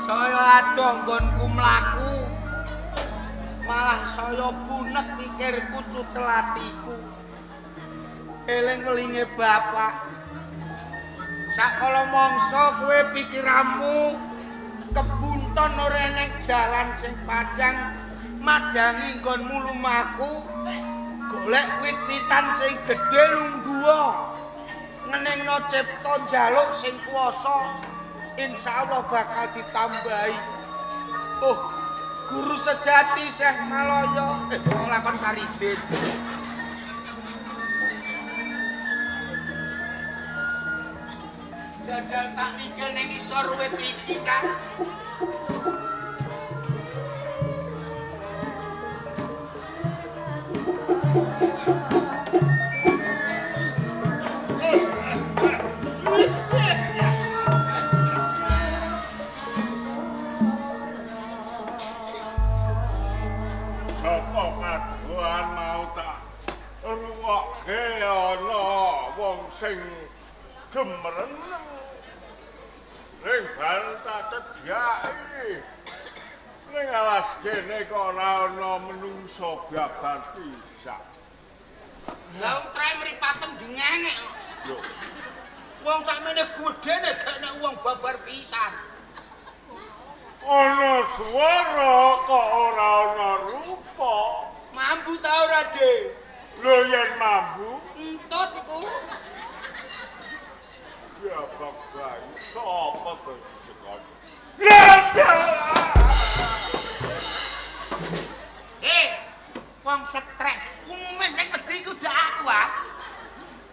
Saya adoh nggonku mlaku. Malah saya bunek pikirku cutel atiku. Eling welinge bapak. Sakala mangsa kowe pikiranmu kebunton ora eneng dalan sing padhang madangi nggonmu lumaku golek wit-witan sing gedhe lungguha. Ngeningno cipta njaluk sing kuwasa. Insyaallah bakal ditambahi. Oh, guru sejati Syekh Maloyo. Lakon Saridin. Jajal tak ninggal ning isor wit iki, Cak. Saka kadohan mau tak rungokke ana wong sing gemreneng. Ning bar tak cedhaki. Ning alas kene kok ora ana menungso babar pisan. Lah trae mripatem dengengek. Lho, Wong sakmene gedene gak nek wong babar pisan. Ana swara kok ora ana rupa. Mambu ta ora, Dik? Lho yen mambu Entut iku. Babak bayi sapa to sekon? Lah Eh, wong stres. Umume sing wedi iku dak aku ah.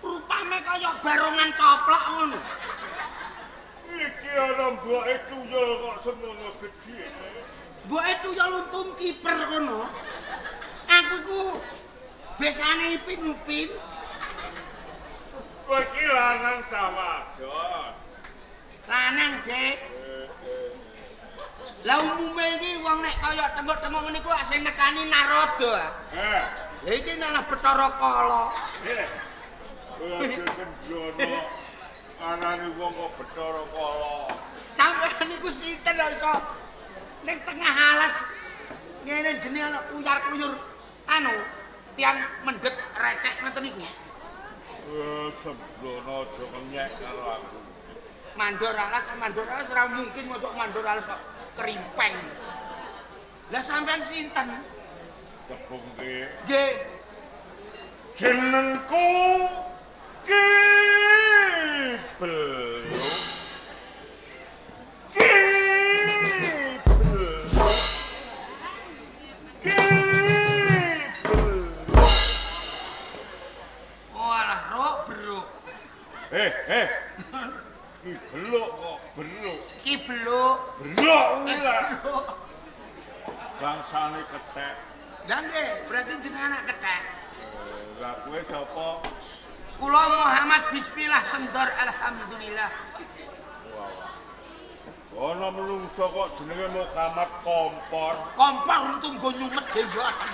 Rupane kaya barongan coplok ngono. Iki ana mboke tuyul kok semono gedhe. Mboke tuyul untung kiper kono. Aku iku besane Ipin Upin. Kowe iki lanang ta wadon? Lanang, Dik. Lah umume iki wong nek kaya tengok-tengok ngene iku sing nekani Narada. Ah. Eh, Lah iki malah Bathara Kala. eh. Kowe aja sembrono. Anane wong kok Bathara Kala. Sampeyan niku sinten lho iso ning tengah alas ngene jenenge ana kuyar-kuyur anu tiyang mendhet recek ngoten niku. Eh, sembrono aja ngenyek karo aku. Mandor alas, mandor alas ora mungkin mosok mandor alas kok kerimpeng. Lah sampean sinten? Tepungke. Nggih. Jenengku Ki Beluk. Ki Beluk. Ki Beluk. Oh alah rok beruk. Eh, eh. Ki Beluk kok beruk. Ki Beluk. Beruk kuwi lah. Beruk. Bangsane kethek. Lah nggih, berarti jenengan anak kethek. Lah kowe sapa? Kula Muhammad Bismillah Sendor alhamdulillah. Wah, wah. Ana menungso kok jenenge Muhammad Kompor. Kompor untung nggo nyumet jenggoten.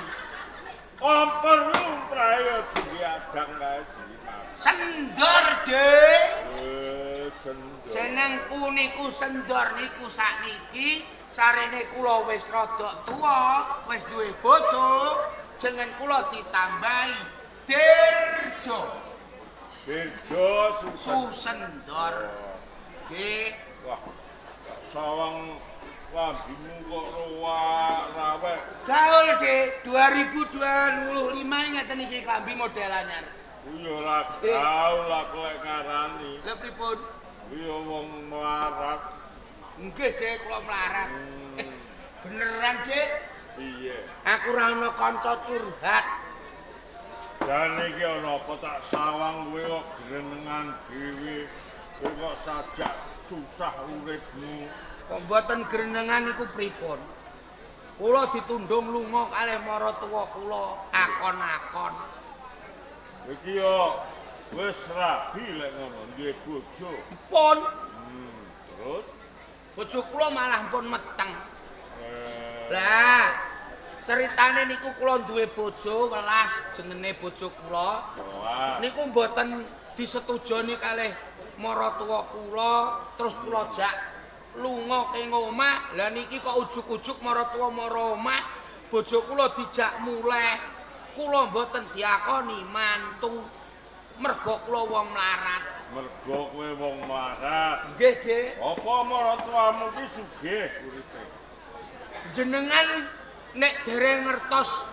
Kompor lumrahe ya diadang kae dimasak. Sendor, Dik. Eh, sendor. Jenengku niku Sendor niku sakniki sarene kula wis rada tuwa, wis duwe bojo, jeneng kula ditambahi Dirjo Dirjo Susan. Susendor. Nggih. Wah, sawang lambimu kok ruwak rawek. Gaul, Dik. 2025 ngeten iki klambi model anyar. Kuwi ora gaul aku lek ngarani. Lha pripun? Kuwi wong melarat. Nggih, Dik, kula melarat. Beneran, Dik? Iya. Aku ora ana kanca curhat. Dan iki ana apa tak sawang kowe kok grenengan dhewe. Kowe kok sajak susah uripmu. Kok mboten grenengan niku pripun? Kula ditundung lunga kalih maratuwa kula akon-akon. Iki yo wis rabi lek ngono, duwe bojo. Pun. Terus bojo kula malah pun meteng. Lah, ceritane niku kula duwe bojo welas jenenge bojo kula. Niku mboten disetujoni kalih maratuwa kula, terus kula jak lunga ke omah. Lah niki kok ujug-ujug maratuwa mara omah, bojo kula dijak muleh. Kula mboten diakoni mantu. Mergo kula wong mlarat. Mergo kowe wong mlarat. Nggih, Dik. Apa maratuwamu ki sugih uripe? Jenengan nek dereng ngertos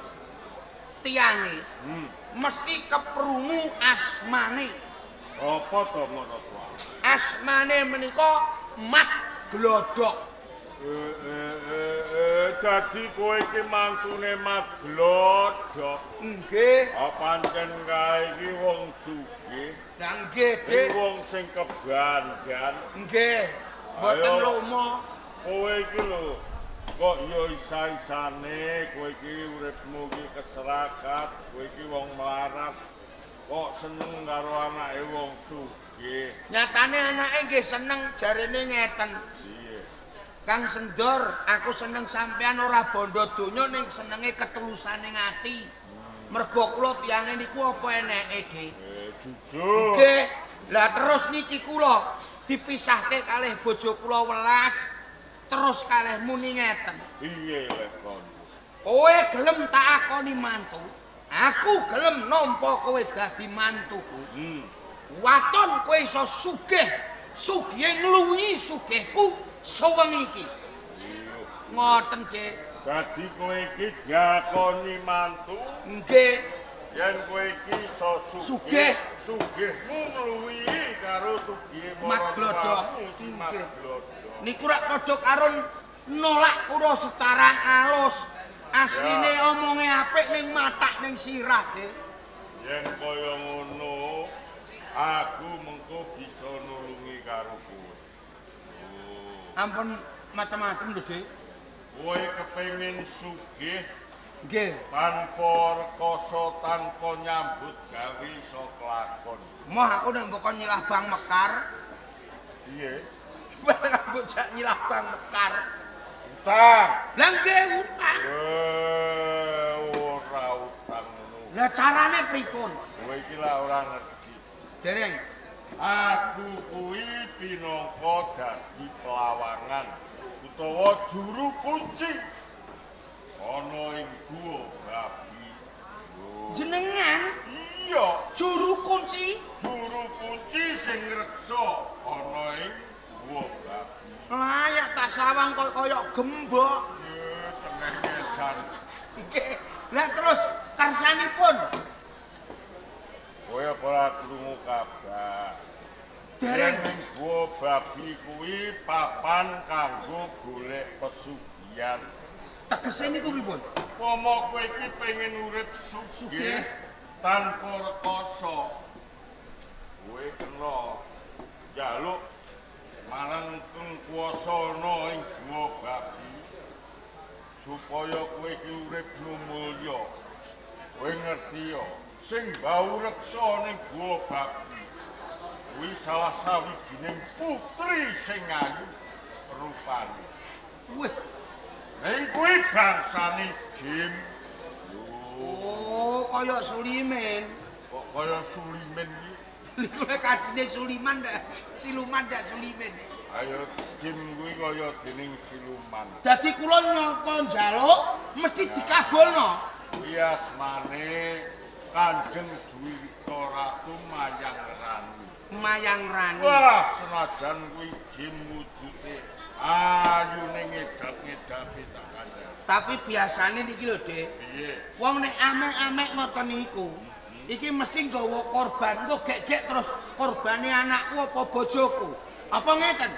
tiange, mesti keprungu asmane. Apa to maratuwa? Asmane menika Mat Glodok. Dadi kowe iki mantune Mat Glodok. Nggih. Ah pancen kae iki wong sugih. Lah nggih, Dik. Wong sing kebandan. Nggih. Mboten lomo. Kowe iki lho kok ya isa-isane kowe iki uripmu iki keserakat, kowe iki wong melarat. Kok seneng karo anake wong sugih. Nyatane anake nggih seneng, jarene ngeten. Piye? Kang Sendor, aku seneng sampean ora bondo donya ning senenge ketulusane ati. Mergo kula tiyange niku apa eneke, Dik? Jujur. Nggih. Lah terus niki kula dipisahke kalih bojo kula welas, terus kalih muni ngeten. Piye lek kon? Kowe gelem tak akoni mantu? Aku gelem nampa kowe dadi mantuku. Waton kowe iso sugih, sugihe ngluwihi sugihku sewengi iki. Ngoten, Dik. Dadi kowe iki diakoni mantu? Nggih. Yen kowe iki iso sugih, sugihmu ngluwihi karo sugihe Mat Glodok. Si Mat Glodok. Niku rak padha karo nolak kula secara alus. Asline omonge apik ning matak ning sirah, Dik. Yen kaya ngono, aku mengko bisa nulungi karo kowe. Ampun macem-macem lho, Dik. Kowe kepengin sugih nggih, tanpa rekoso, tanpa nyambut gawe iso kelakon. Moh aku nek mbok kon nyilah Bang Mekar. Piye? Mbok jak nyilah Bang Mekar. Utang. Lah nggih utang. Ora utang ngono. Lah carane pripun? Kowe iki lah ora ngerti. Dereng. Aku kuwi pinangka dadi pelawangan utawa juru kunci ana ing guwa babi. Jenengan? Iya, juru kunci. Juru kunci sing ngreksa ana ing guwa babi. Layak tak sawang kaya gembok. Cengengesan. Nggih. Lah terus kersanipun? Kowe ora krungu kabar. Dereng. Ning guwa babi kuwi papan kanggo golek pesugihan. Tegese niku pripun? Pomo kowe iki pengen urip sugih tanpa rekoso, kowe kena njaluk marang kang kuwasa ana ing guwa babi supaya kowe iki urip mulya. Kowe ngerti ya, sing bau reksa ning guwa babi kuwi salah sawijining putri sing ayu rupane. Wih, ning kuwi bangsane jin. Oh, kaya Sulimin. Kok kaya Sulimin iki? Niku nek adine Suliman ndak, siluman ndak Sulimin. Ayo jin kuwi kaya dening siluman. Dadi kula nyapa njaluk mesti dikabulno. Kuwi asmane Kanjeng Juwita Ratu Mayang Rani. Mayang Rani. Wah, senajan kuwi jin wujude ayune ngedap-ngedapi tak kandhani. Tapi biasane niki lho, Dik. Piye? Wong nek amek-amek ngoten niku, iki mesti nggawa korban, engko gek-gek terus korbane anakku apa bojoku. Apa ngeten?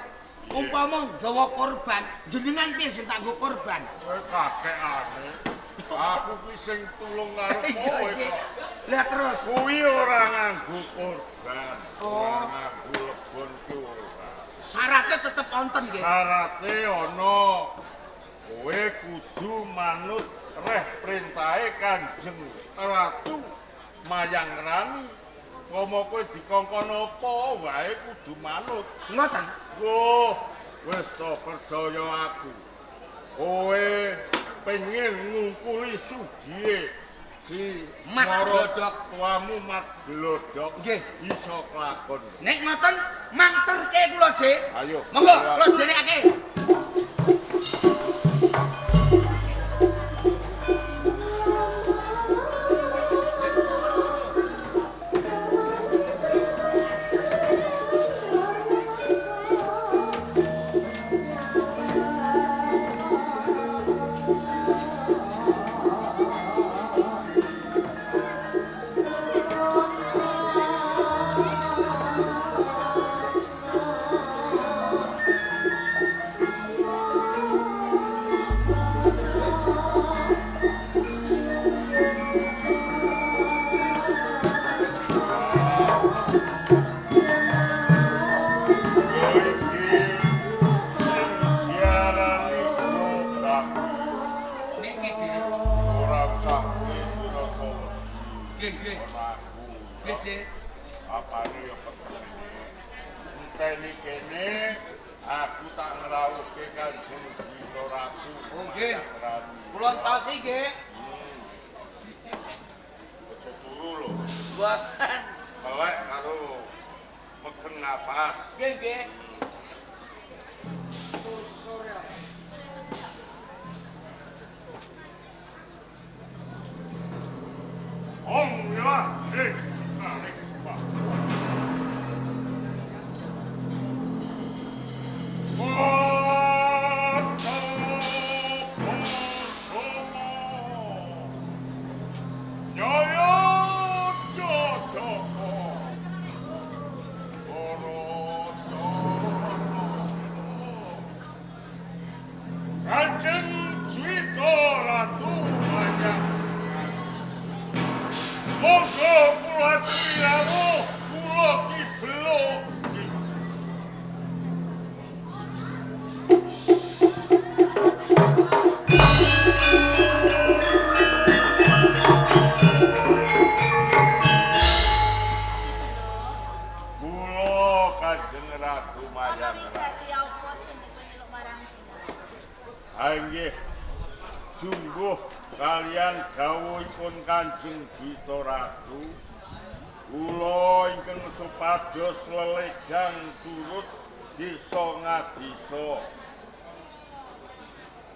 Umpama nggawa korban, jenengan piye sing tak nggo korban? Kowe kakekane. Aku kuwi sing tulung karo kowe kok. Lah terus kuwi ora nganggo korban. Ora nganggo lebon ki ora. Syaratnya tetep wonten nggih. Syarate ana. Kowe kudu printahe Kanjeng Ratu Mayang Rani. Komo kowe dikongkon apa wae kudu manut. Ngoten. Loh, wis to percaya aku. Kowe pengen ngungkuli sugihe si Mat Glodok. Tuamu Mat Glodok. Nggih. Iso kelakon. Nek ngoten mangterke kula, Dik. Ayo. Monggo kula dherekake. Aku tak ngrawuhke Kanjeng Gusti Ratu. Oh nggih. Kula entosi nggih. Aja turu lho. Mboten. Melek karo megen napas. Nggih, nggih. Om ya, eh, sekali Pak. Kanjeng Gita Ratu, kula ingkang supados lelegang turut desa ngadisa.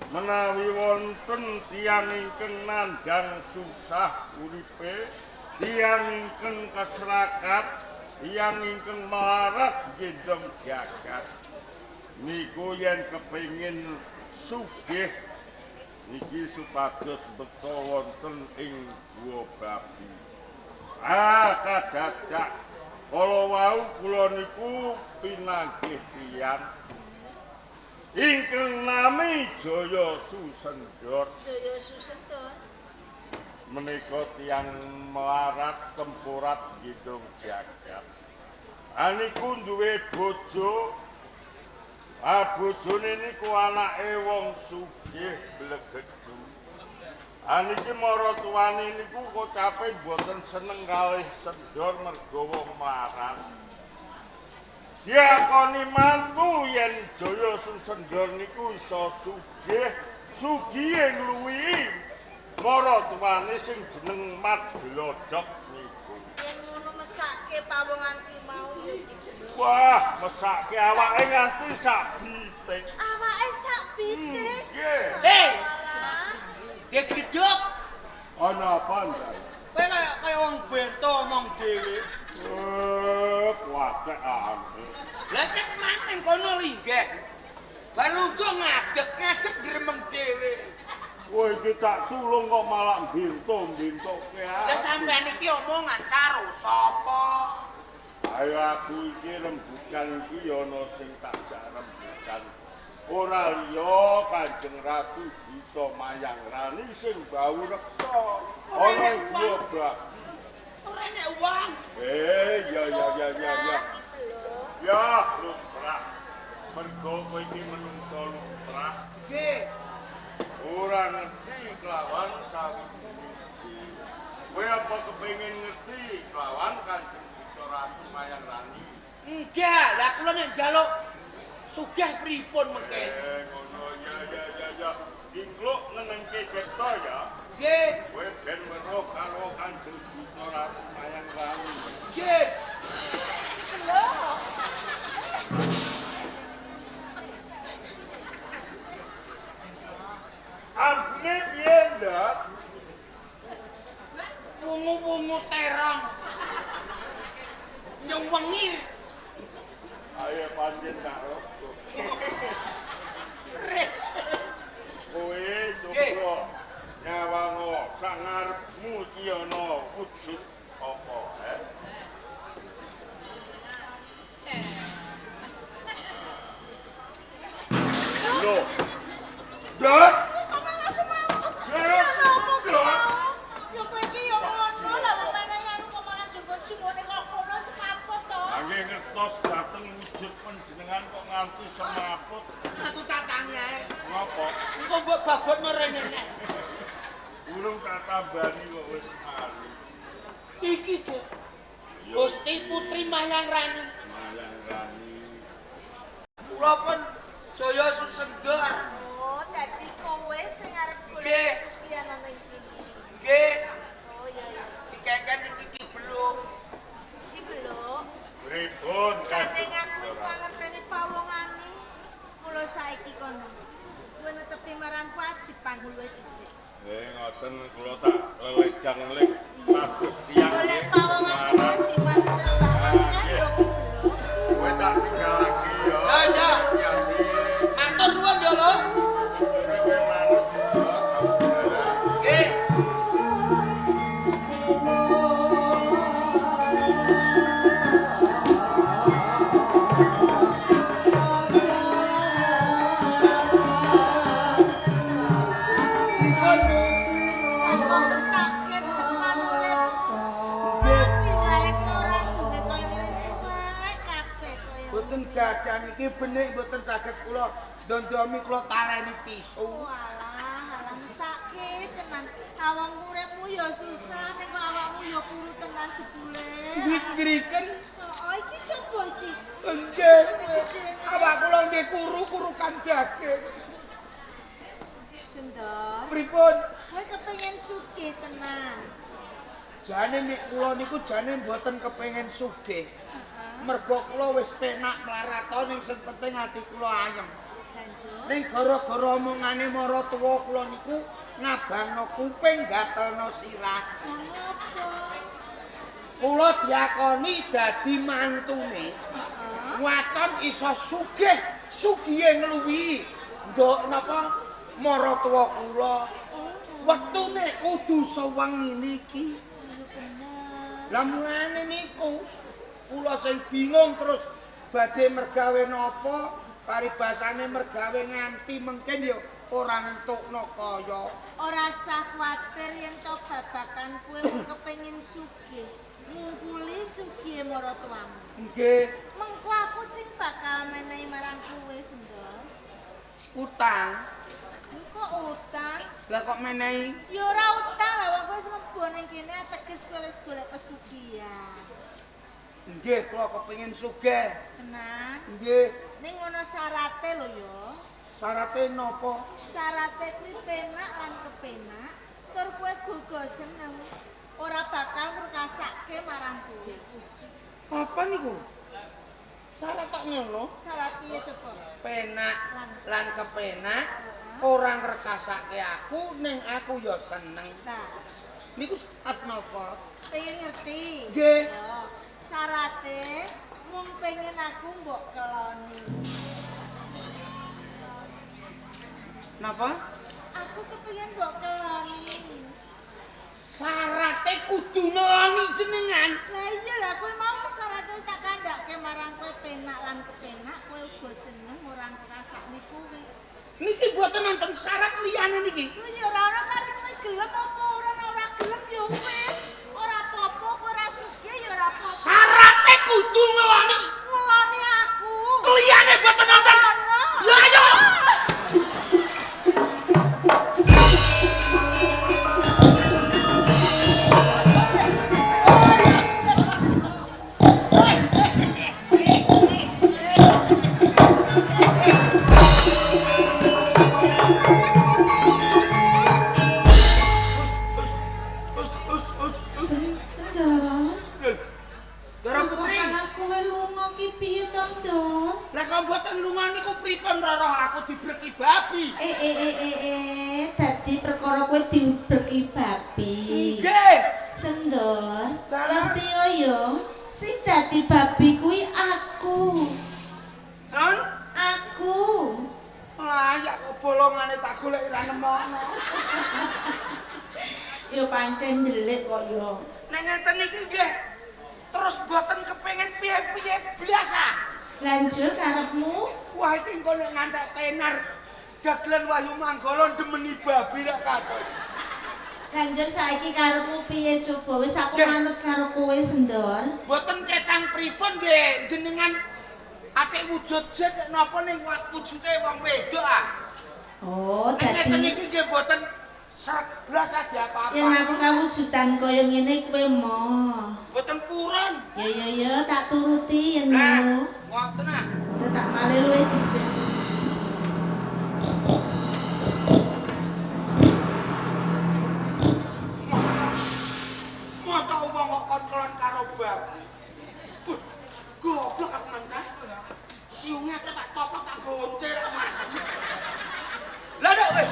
Menawi wonten tiyang ingkang nandhang susah uripe, tiyang ingkang keserakat, tiyang ingkang melarat gendong jagat, niku yen kepengin sugih niki supados beto wonten ing Gua Babi. Ah, kadadak kala wau kula niku pinanggih tiyang ingkang nami Jaya Susendor. Jaya Susendor menika tiyang melarat tempurat gendong jagat. Aniku duwe bojo. Ah, bojone niku anake wong sugih blegedhu. Aniki maratuwane niku kocape mboten seneng kalih Sendor mergo wong melarat. Diakoni mantu yen Jaya Susendor niku iso sugih, sugihe ngluwihi maratuwane sing jeneng Mat Glodok niku. Yen ngono mesake pawongan ki mau ya iki. Wah, mesake awake nganti sak bitik. Awake sak bitik. Nggih. Hei. Dia gledhok. Ana apa, Ndang? Kowe kaya wong bento omong dhewe. Kuwatekane. Lah cek maneng kono linggih. Bar lungguh ngadeg-ngadeg gremeng dhewe. Kowe iki tak tulung kok malah bintu-bintuke. Lah sampean iki omongan karo sapa? Ayo aku iki rembukan iki ya ana sing tak jak rembukan. Ora liya Kanjeng Ratu Gita Mayang Rani sing bau reksa. Ana gua. Ora enek uang. Ya ya ya ya ya. Ya lumrah. Mergo kowe iki menungso lumrah. Nggih. Ora ngerti kelawan sawijining njaluk sugih pripun mengke? Ngono ya ya ya ya. Ingkluk nenengke cipta ya. Nggih. Kowe ben weruh karo Kanjeng Duta Ratu Mayang Rani. Nggih. Lho. Ambune piye, Ndak? Wungu-wungu terong. Nyuwengi. Ayo pancen tak rogo. Res. Kowe coba nyawango sak ngarepmu iki ana wujud apa, eh? Lho. Ndak. Kok malah semaput? Yes. Ya sapa ki mau? Ya kowe iki ya ngono lah pemene anu kok malah jemput sungone kok kono semaput to. Nggih ngertos dhateng wujud panjenengan kok nganti semaput. Aku tak tangi ae. Ngopo? Engko mbok babotno rene neh. Urung tak tambani kok wis mari. Iki, Dik. Gusti Putri Mayang Rani. Mayang Rani. Kula pun Jaya Susendor. Oh, dadi kowe sing arep golek Nggih. kesugihan ana ing kene. Nggih, Oh iya iya. dikengken iki ki belum. Iki beluk. Pripun Kaneng aku wis mangerteni pawongane. Mula saiki kono. Kowe netepi marang wajib pangguluwe dhisik. Ngoten kula tak lelejang lek kados tiyang. Golek pawongan kowe dimantek yo ki beluk. Kowe tak tinggal lagi ya. Ya, ya. Hati-hati. Matur nuwun yo lho. Kowe manut ya. Nggih. Aku mesake tenan urip. Nggih. Wae ora duwe koyo ngene suwek kabeh koyo. Mboten gadah niki benik mboten saged kula ndondomi kula taleni tisu. Walah, alah mesake tenan. Awang uripmu ya susah ning kok awakmu ya kuru tenan jebule. Ngriken Oh, iki sapa iki? nggih. Awak kula nggih kuru-kurukan daging. Sendor. Pripun? Kowe kepengin sugih tenan. Jane nek kula niku jane mboten kepengin sugih. Heeh. Mergo kula wis penak mlarat to ning sing penting ati kula ayem. Lanjut. Ning gara-gara omongane maratuwa kula niku ngabangno kuping gatelno sirah. Lah ngopo? Kula diakoni dadi mantune. Heeh. Waton iso sugih, sugihe ngluwihi ndok napa maratuwa kula. Oh, Wektune kudu sewengi niki. iya bener. Lah mulane niku kula sing bingung terus badhe mergawe napa, paribasane mergawe nganti mengkin ya ora ngentukno kaya. Ora sah kuwatir yen to babakan kowe mung kepengin sugih. Ngungkuli sugihe maratuwamu. Nggih, Mengko aku sing bakal menehi marang kowe, Sendor. utang. Engko utang. Lah kok menehi? Ya ora utang lah wong kowe wis mlebu ning kene teges kowe wis golek pesugihan. Nggih, kula kepengin sugih. Tenan. Nggih, Ning ngono syarate lho ya. syarate napa? Syarate kuwi penak lan kepenak, tur kowe guga seneng. Ora bakal ngrekasake marang kowe. Apa niku? Syarat tak ngono? Syarat piye coba? Penak lan kepenak Heeh. ora ngrekasake aku ning aku ya seneng. Nah, Niku syarat napa? pengen ngerti? Nggih. Yo, syarate mung pengen aku mbok keloni. Napa? Aku kepengin mbok keloni. Syarate kudu neloni jenengan. Lah iya lah kowe mau syarate wis tak kandhake marang kowe penak lan kepenak, kowe uga seneng ora ngrasakne kuwi. Niki mboten nonton syarat liyane niki. Lho ya ora ora kare kowe gelem apa ora nek ora gelem ya wis. Ora apa-apa kowe ora sugih ya ora apa-apa. Syarate kudu ngeloni. Ngeloni aku. Liyane mboten nonton. Ora. Ya ayo. Dadi perkara kowe diubreki babi. Nggih. Sendor, ngerti yo, sing dadi babi kuwi aku. Non? Aku. Lah, ya kok bolongane tak golek ra nemokno. Yo pancen ndelik kok yo. Nek ngeten iki nggih terus mboten kepengin piye-piye blas ah. Lanjut karepmu. Wah iki engko nek ngantek tenar dagelan Wahyu Manggala ndemeni babi rek kacau. Lanjut saiki karepmu piye coba wis aku manut karo kowe Sendor. Mboten ketang pripun nggih jenengan atik wujud jet napa ning wujude wong wedok ah. Oh, dadi ngeten iki nggih mboten srek blas ade apa-apa. Yen aku kawujudan kaya ngene kowe moh. Mboten purun. Ya ya ya tak turuti yen ngono. Ngoten ah. Ya tak male luwe dhisik. Masa wong kok kon-kon karo babi. Goblok aku mancah. Siunge aku tak copot tak goncer aku mancah. Lah nduk wis.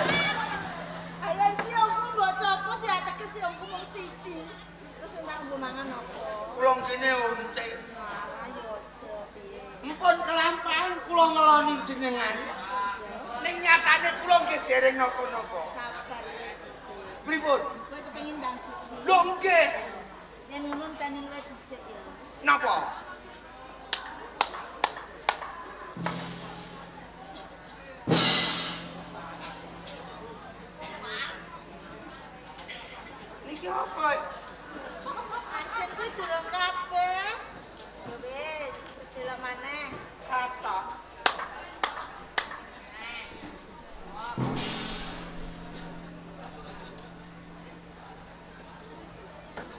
Ayo siungku mbok copot ya teges siungku mung siji. Terus entak nggo mangan apa? Kula kene once. Walah yo aja piye. Mpun kelampahan kula ngeloni jenengan. Ning nyatane kula nggih dereng napa-napa. Sabar ya dhisik. Pripun? Kowe kepengin ndang suci. Lho nggih. Yen ngono enteni luwih dhisik ya. Napa? Niki apa? Pancen kuwi durung kabeh. Ya wis, sedhela maneh. Kathok.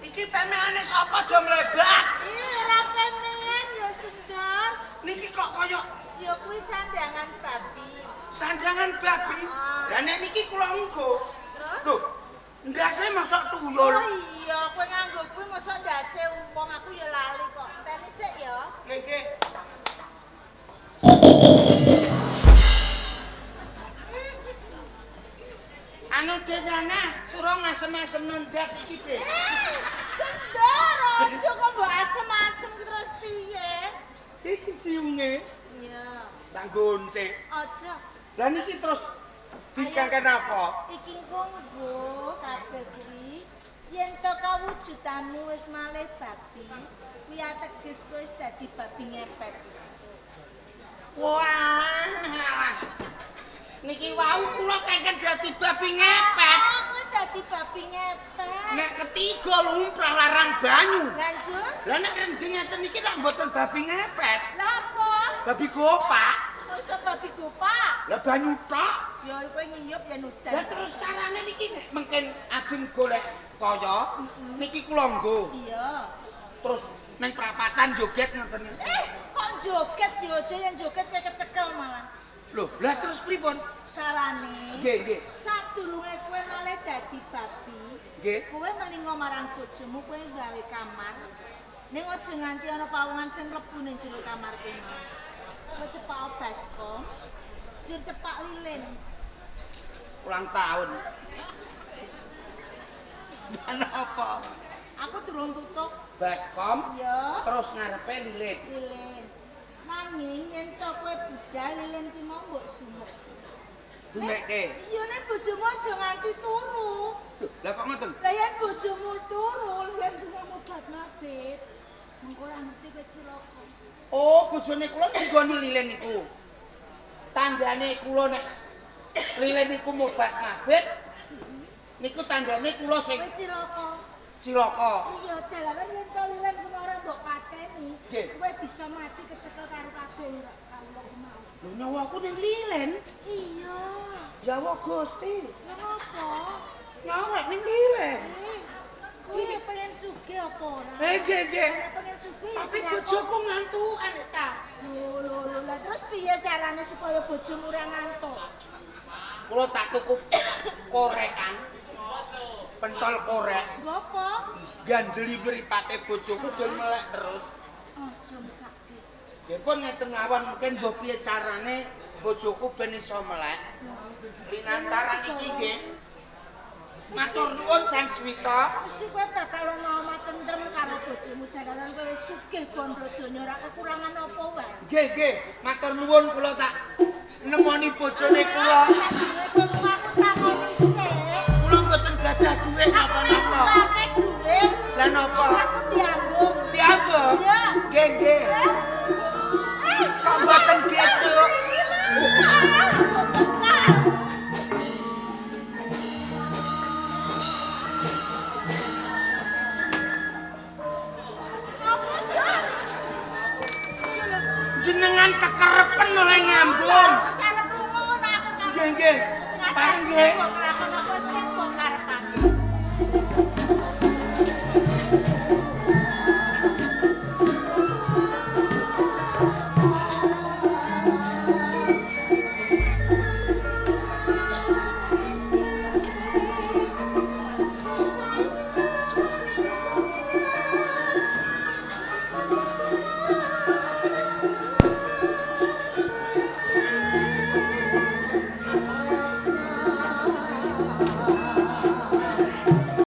Iki pemekane sapa do mlebat? Ih, ora pemean ya Sendor. Niki kok kaya ya kuwi sandangan babi. Sandangan babi? Lah nek niki kula nggo. Terus? Lho, ndase mosok tuyul. Oh iya, kowe nganggo kuwi mosok ndase wong aku ya lali kok. Enteni sik ya. Nggih, nggih. Anu desana turung asem-asem ndas iki, Dik. Sendor, aja kok mbok asem-asem terus piye? Iki siunge. Iya. Tak gonce. Aja. Lah niki terus dikengken apa? Iki engko nggo kabeh kuwi yen to kawujudanmu wis malih babi, kuwi ateges kowe wis dadi babi ngepet. Wah. Niki wau kula kengken dadi babi ngepet. Oh, kowe dadi babi ngepet. Nek ketiga lumrah larang banyu. Lanjut. Lah nek rendeng ngeten niki lak mboten babi ngepet. Lah apa? Babi gopak. Kok iso babi gopak? Lah banyu tok. Ya kowe ngiyup ya nudan. Lah terus carane niki nek mengken ajeng golek kaya niki kula nggo. Iya. Terus ning prapatan joget ngoten. Kok joget yo aja yen joget kowe kecekel malah. Lho, lah terus pripun? Carane. Nggih, nggih. Sadurunge kowe malih dadi babi, nggih. Kowe melingo marang bojomu, kowe gawe kamar. Ning aja nganti ana pawongan sing mlebu ning jero kamar kowe. Kowe cepak baskom, jur cepak lilin. Ulang tahun. Lan apa? Aku durung tutup. Baskom. Iya. Terus ngarepe lilin. Lilin. Nanging yen to kowe budal lilin ki mau mbok sumuk. Dumekke. Iya nek bojomu aja nganti turu. Lho, lah kok ngoten? Lah yen bojomu turu, lilin kuwi mobat mabit. Mengko ora ngerti kowe cilaka. Oh, bojone kula nggoni lilin niku. Tandane kula nek lilin niku mobat mabit, niku tandane kula sing kowe cilaka. Cilaka. Iya, jalaran yen to lilin kuwi ora mbok pateni, kowe bisa mati kecekel karo kabeh kawula mau. Lho nyawaku ning lilin? Iya. Ya Allah Gusti. Lha ngopo? Nyawa ning lilin. Kowe pengen sugih apa ora? Nggih, nggih. Pengen sugih. Tapi bojoku ngantukan cah. Lho lho lho, lah terus piye carane supaya bojomu ora ngantuk? Kula tak tuku korekan. Pentol korek. Nggo apa? Ganjeli mripate bojoku gen melek terus. Aja mesake. Nggih pun ngeten mawon mungkin mbok piye carane Bojoku ben iso melek. Linantaran iki nggih. Matur nuwun Sang Juwita. Mesti kowe bakal ana omah tentrem karo bojomu jalaran kowe wis sugih bondo donya ora kekurangan apa wae. Nggih, nggih. Matur nuwun kula tak nemoni bojone kula. Aku sakoni sik. Kula mboten gadah dhuwit napa-napa. Aku dhuwit. Lah napa? Aku diambung. Diambung? Iya. Nggih, nggih. Kok mboten gitu? Jenengan kekerepen oleh ngambung. Wis arep lunga ngono aku kan. Nggih, nggih. Pareng nggih.